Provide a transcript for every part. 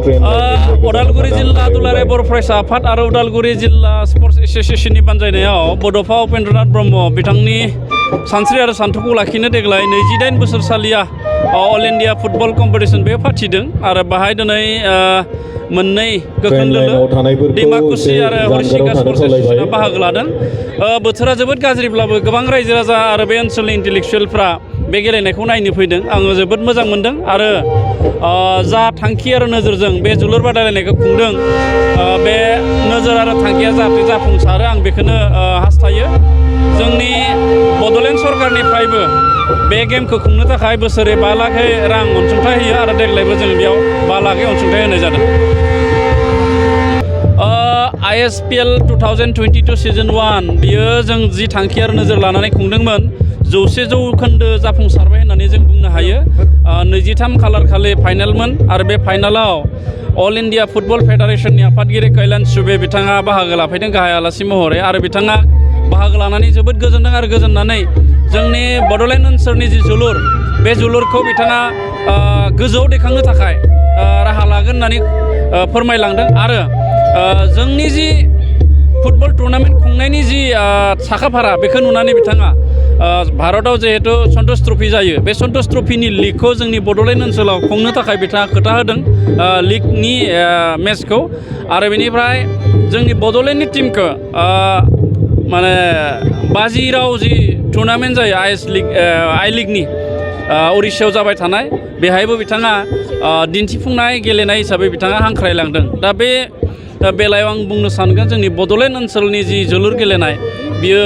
उदालगुरि जिल्ला दुलाराय बर' फरायसा आफाद आरो उदालगुरि जिल्ला स्पर्ट्स एस'सियेशननि बानजायनायाव बड'फा उपेन्द्रनाथ ब्रह्म बिथांनि सानस्रि आरो सान्थौखौ लाखिनो देग्लाय 28 बोसोरसालिया अल इन्डिया फुटबल कम्पिटिसन बे फाथिदों आरो बाहाय दिनै मोननै गोख्रों दोलो डिमाकुसि आरो हरिसिंगा स्पर्ट्स एस'सियेशना बाहागो लादों। बोथोरा जोबोद गाज्रिब्लाबो गोबां रायजो राजा आरो बे ओनसोलनि इन्टेलेक्सुवेलफ्रा बे गेलेनायखौ नायनो फैदों। आङो जोबोद मोजां मोनदों आरो जा थांखि आरो नोजोरजों बे जोलुर बादायलायनायखौ खुंदों बे नोजोर आरो थांखिया जाहाथे जाफुंसारो आं बेखौनो हास्थायो। जोंनि बड'लेण्ड सरकारनिफ्रायबो बे गेमखौ खुंनो थाखाय बोसोरे 5 लाख रां अनसुंथाइ होयो आरो देग्लायबो जों बेयाव 5 लाख अनसुंथाइ होनाय जादों। ISPL 2022 सिजन 1 बियो जों जि थांखि आरो नोजोर लानानै खुंदोंमोन 100% जाफुंसारबाय होननानै जों बुंनो हायो। 23 खालार खालि फाइनालमोन आरो बे फाइनालाव अल इन्डिया फुटबल फेडारेशननि आफादगिरि कैलाश चुबे बिथाङा बाहागो लाफैदों गाहाय आलासि महरै आरो बिथाङा बाहागो लानानै जोबोद गोजोनदों आरो गोजोननानै जोंनि बड'लेण्ड ओनसोलनि जि जोलुर बे जोलुरखौ बिथाङा गोजौआव दैखांनो थाखाय राहा लागोन होननानै फोरमायलांदों आरो जोंनि जि फुटबल टुर्नामेन्ट खुंनायनि जि साखाफारा बेखौ नुनानै बिथाङा भारतआव जिहेतु सन्टोष ट्रफि जायो बे सन्टोष ट्रफिनि लिगखौ जोंनि बड'लेण्ड ओनसोलाव खुंनो थाखाय बिथाङा खोथा होदों लिगनि मेचखौ आरो बेनिफ्राय जोंनि बड'लेण्डनि टिमखौ माने बाजिराव जि टुर्नामेन्ट जायो आइ लिगनि उरिष्यायाव जाबाय थानाय बेहायबो बिथाङा दिन्थिफुंनाय गेलेनाय हिसाबै बिथाङा हांख्रायलांदों। दा बे बेलायाव आं बुंनो सानगोन जोंनि बड'लेण्ड ओनसोलनि जि जोलुर गेलेनाय बियो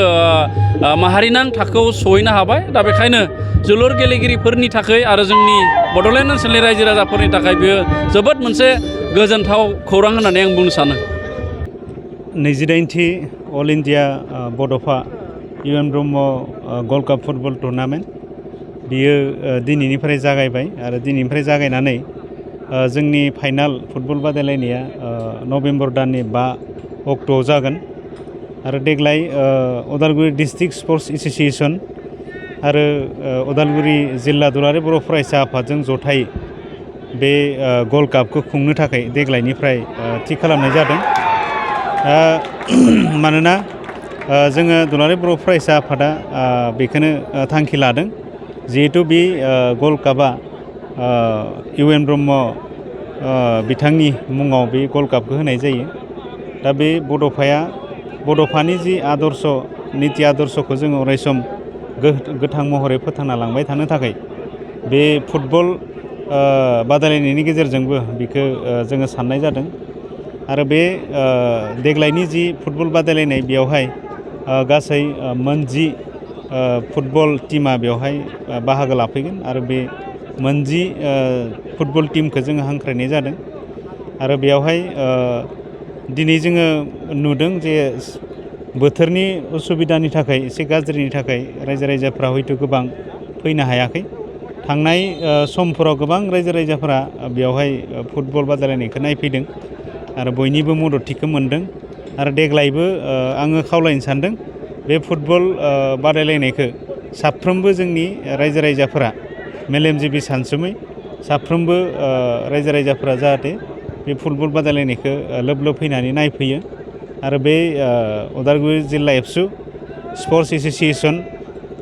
माहारिनां थाखोआव सहैनो हाबाय। दा बेखायनो जोलुर गेलेगिरिफोरनि थाखाय आरो जोंनि बड'लेण्ड ओनसोलनि रायजो राजाफोरनि थाखाय बियो जोबोद मोनसे गोजोनथाव खौरां होननानै आं बुंनो सानो। 28थि all India Bodofa UN Brahma gold cup football tournament बियो दिनैनिफ्राय जागायबाय आरो दिनैनिफ्राय जागायनानै जोंनि फाइनाल फुटबल बादायलायनाया नभेम्बर दाननि 5 अक्ट'आव जागोन आरो देग्लाय उदालगुरि डिस्ट्रिक्ट स्पर्ट्स एस'सियेशन आरो उदालगुरि जिल्ला दुलाराय बर' फरायसा आफादजों जथायै बे गल्ड कापखौ खुंनो थाखाय देग्लायनिफ्राय थि खालामनाय जादों। मानोना जोङो दुलाराय बर' फरायसा आफादा बेखौनो थांखि लादों जिहेतु बे गल्ड कापआ इउएन ब्रह्म बिथांनि मुङाव बे गल्ड कापखौ होनाय जायो। दा बे बड'फानि जि आदर्श निति आदर्शखौ जोङो अरायसम गोथां महरै फोथांना लांबाय थानो थाखाय बे फुटबल बादायलायनायनि गेजेरजोंबो बेखौ जोङो साननाय जादों आरो बे देग्लायनि जि फुटबल बादायलायनाय बेयावहाय गासै 10 फुटबल टीमा बेवहाय बाहागो लाफैगोन आरो बे 10 फुटबल टीमखौ जोङो हांख्रायनाय जादों आरो बेयावहाय दिनै जोङो नुदों जे बोथोरनि उसुबिदानि थाखाय एसे गाज्रिनि थाखाय रायजो राजाफ्रा हयथ' गोबां फैनो हायाखै। थांनाय समफोराव गोबां रायजो राजाफोरा बेवहाय फुटबल बादायलायनायखौ नायफैदों आरो बयनिबो मददथिखौ मोनदों आरो देग्लायबो आङो खावलायनो सानदों बे फुटबल बादायलायनायखौ साफ्रोमबो जोंनि रायजो राजाफोरा मेलेमजिबि सानसुमै साफ्रोमबो रायजो राजाफोरा जाहाथे बे फुटबल बादायलायनायखौ लोब लोब फैनानै नायफैयो आरो बे उदालगुरि जिल्ला एबसु स्पर्ट्स एस'सियेशन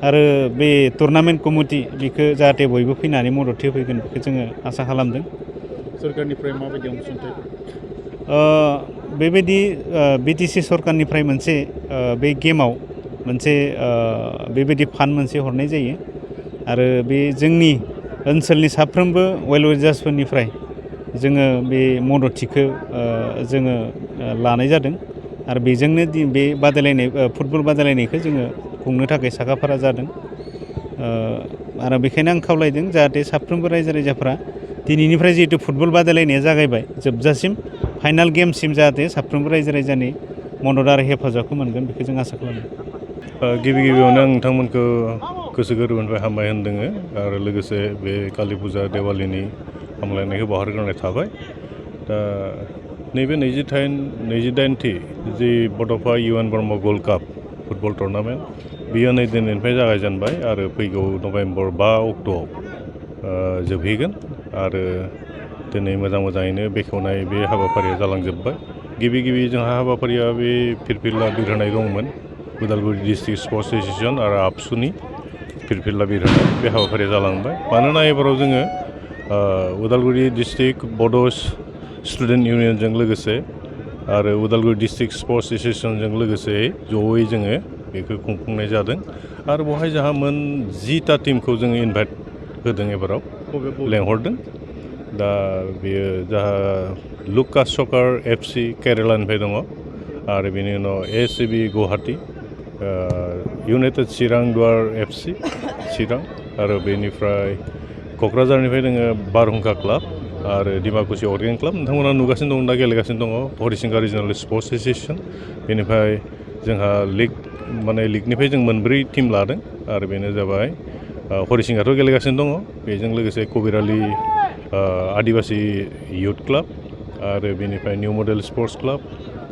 आरो बे टुर्नामेन्ट कमिटि बेखौ जाहाथे बयबो फैनानै मदद होफैगोन बेखौ जोङो आसा खालामदों। सोरखारनिफ्राय माबायदि अनसुंथाइ? बेबायदि बिटिसि सरकारनिफ्राय मोनसे बे गेमाव मोनसे बेबायदि फान्ड मोनसे हरनाय जायो आरो बे जोंनि ओनसोलनि साफ्रोमबो वेल विजार्सफोरनिफ्राय जोङो बे मददथिखौ जोङो लानाय जादों आरो बेजोंनो बे बादायलायनाय फुटबल बादायलायनायखौ जोङो खुंनो थाखाय साखाफारा जादों आरो बेखायनो आं खावलायदों जाहाथे साफ्रोमबो रायजो राजाफ्रा दिनैनिफ्राय जिहेतु फुटबल बादायलायनाया जागायबाय जोबजासिम फाइनाल गेमसिम जाहाथे साफ्रोमबो रायजो राजानि मदद आरो हेफाजाबखौ मोनगोन बेखौ जों आसा खालामो। गिबियावनो आं नोंथांमोनखौ गोसो गोरबोनिफ्राय हामबाय होनदों आरो लोगोसे बे कालि फुजा देवालिनि हामलायनायखौ बावहरग्रोनाय थाबाय। दा नैबे 28थि जि Bodofa UN Brahma gold cup football tournament बियो नै दिननिफ्राय जागायजेनबाय आरो फैगौ नभेम्बर 5 अक्ट'आव जोबहैगोन आरो दिनै मोजाङैनो बेखेवनाय बे हाबाफारिया जालांजोब्बाय गिबि जोंहा हाबाफारिया बे फिरफिला बिरहोनाय दंमोन उदालगुरि डिस्ट्रिक्ट स्पर्ट्स एस'सिएसन आरो आबसुनि फिरफिला बिरहोनाय बे हाबाफारिया जालांबाय मानोना एबाराव जोङो उदालगुरि डिस्ट्रिक्ट बड'स स्टुडेन्ट इउनियनजों लोगोसे आरो उदालगुरि डिस्ट्रिक्ट स्पर्ट्स एस'सिएसनजों लोगोसे जयै जोङो बेखौ खुंफुंनाय जादों आरो बेवहाय जोंहा मोन 10टा टीमखौ जोङो इनभाइट होदों एबाराव लेंहरदों दा बेयो जाहा लुकास सकार FC केरेलानिफ्राय दङ आरो बेनि उनाव ACB गुवाहाटी इउनाइटेड चिरां दुवार FC चिरां आरो बेनिफ्राय क'क्राझारनिफ्राय दोङो बारहुंखा क्लाब आरो डिमाकुसि अर्गेन क्लाब नोंथांमोना नुगासिनो दं दा गेलेगासिनो दङ हरिसिंगा रिजनेल स्पर्ट्स एस'सिएसन बेनिफ्राय जोंहा लिगनिफ्राय जों मोनब्रै टीम लादों आरो बेनो जाबाय हरिसिंगाथ' गेलेगासिनो दङ बेजों लोगोसे कबिरालि आदिबासि युथ क्लाब आरो बेनिफ्राय निउ मडेल स्पर्ट्स क्लाब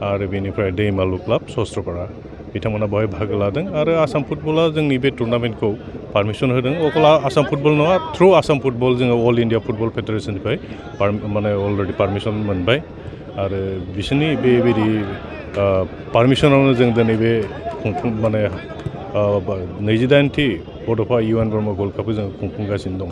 आरो बेनिफ्राय दैमालु क्लाब सस्त्रपारा बिथांमोना बेवहाय बाहागो लादों आरो आसाम फुटबला जोंनि बे टुर्नामेन्टखौ पारमिसन होदों अकल आसाम फुटबल नङा थ्रु आसाम फुटबल जोङो अल इन्डिया फुटबल फेडारेसननिफ्राय अलरेडि पारमिसन मोनबाय आरो बिसोरनि बेबायदि पारमिसनावनो जों दिनै बे 28थि बड'फा UN ब्रह्म गल्ड कापखौ जों खुंफुंगासिनो दङ